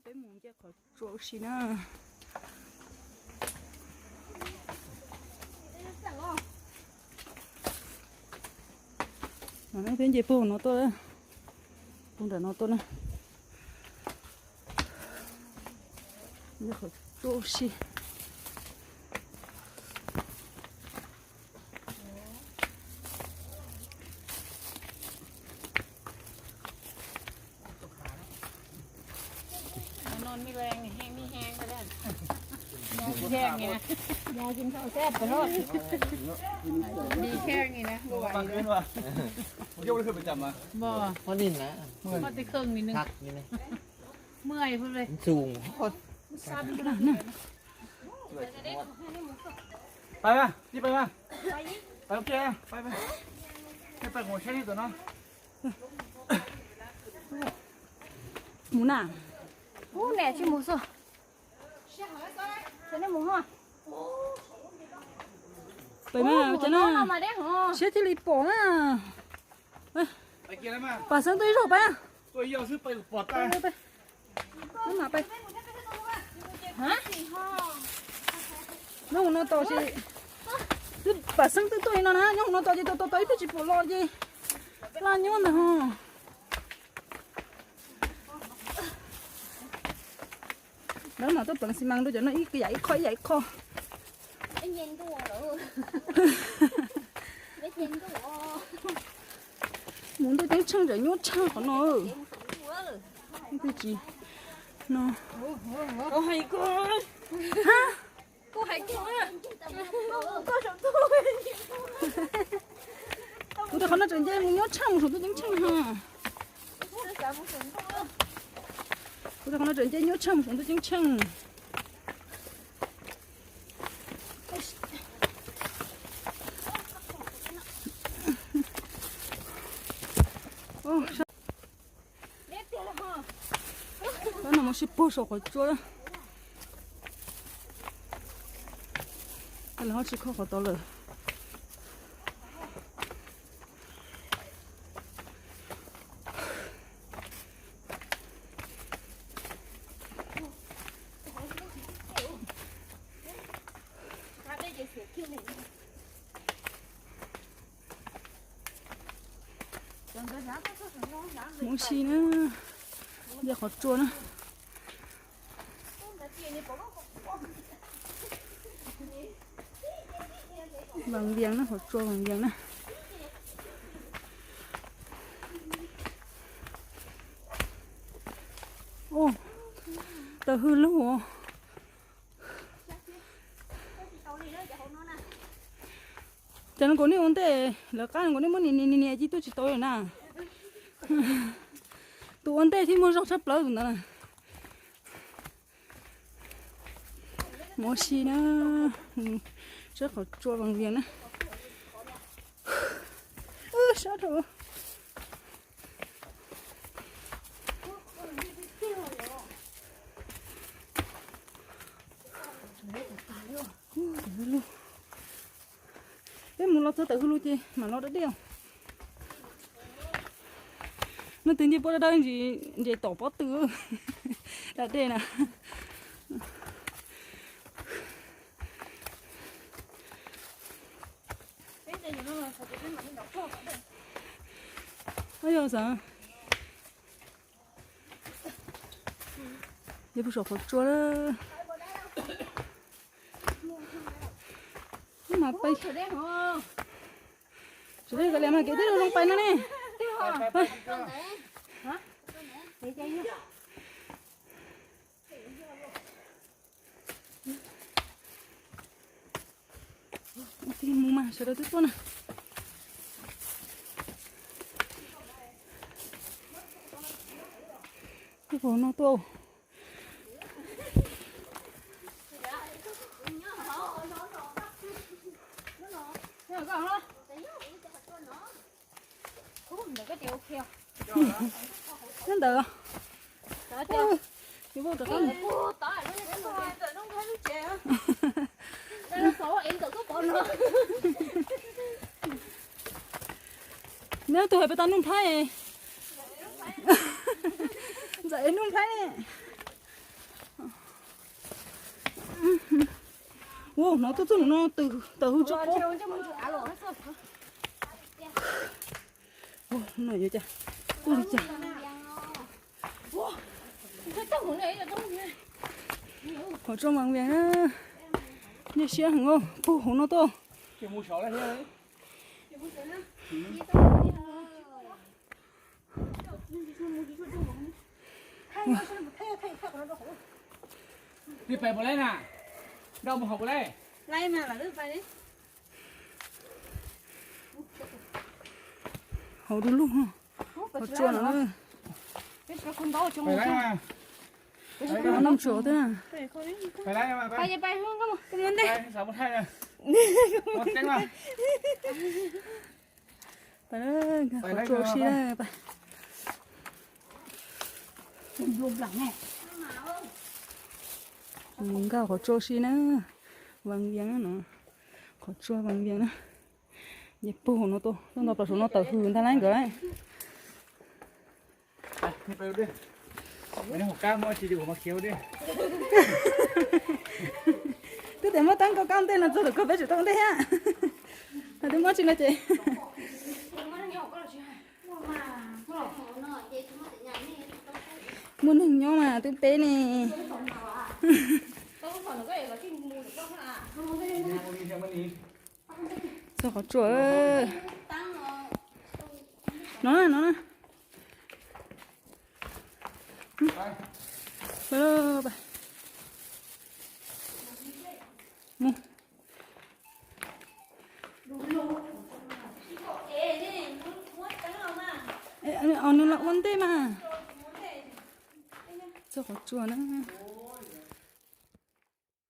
Peb mus nce qhov tsua ua si na. No peb nce puag no tuaj, puag nram no tuaj na. Nce qhov tsua ua si. Pais mas, pais mas, pais ua ke, pais, pais, pais mus saib nej tom no. Mus na. Ub, niam tsis mus xwb. Pais mas, siab thiaj li pom na. Pam Xeeb tuaj ib zaug pais. Nyob hauv no tos ces, twb Pam Xeeb twb tuaj li no na, nyob hauv no tos ces tos tos tos ib pliag tsis pom los ces laj nyob ntag ho. Lawv mam tuaj pleev xi mas rau cov no ib yam ib qho ib yam ib qho. Mus ntuj ceeb tsheej tseem nyuaj tshaj qhov no. Twb tsis no. Kuv rau qhov no tseem nce mus nyuaj tshaj mus saum ntuj ceeb tsheej ha. Kuv rau qhov no tseem nce nyuaj tshaj mus saum ntuj ceeb tsheej. Peb no mus sib puag saum qhov tsua. Lawv ho tsis kho qhov tod lawm. Mus si na, nce qhov tsua na. Vam Vias na, qhov tsua Vam Vias na. Tawm hws lug. Cas no nkaus nej ua ntej lawv qab no nkaus nej muab nias nias nias nias cia tuaj tsis tau li na. Tus ua ntej thiaj muaj zog tshaj plaws tus ntawd na. Mus si na, saib qhov tsua Vam Vias na. Sab rau. Peb mus los txog tawm hws lug ces mam los da dej os. Leej twg nce puab dawb dawb ntsis nce tom pob tw da dej na. Yog xav yog puag saum qhov tsua. Mas pais, tsam li mas kev twb zoo pais no ne. Mus mas sawv daws twb tuaj na. Twb pom no tuaj. Nyob ntawd. Yuav rov qab. Neb tus hais pes tas Nuj Nplhaib. Ntxawm es Nuj Nplhaib ne. Ua, hnov tuaj txog mus no, tawm hws tso qub. Ua, no yuav cas, tuaj li cas. Qhov tsua Vaj Vias na, nyuaj siab heev, puag hauv no tuaj. Twb pais puas laib na? Nrau mus hauv puas laib? Hauv du lug, qhov tsua no. Noj tsuag thiab. Pais nkag qhov tsua si na, pais. Mus nkag qhov tsua si na, Vaj Vias no, qhov tsua Vaj Vias na. Ces puag no tuaj, tuaj nto plaws saum no tawm hws ntag lauj nkawd lauj. Twb tias muab tab nkauj kab ntej no txog lawm koj peb tseem tau ntej thiab. Twb muab tsis no ces. Muaj neeg nyob mas twb peb ne. Txog qhov tsua. No na, no na. Mus. Nws los ua ntej mas. Txog qhov tsua na.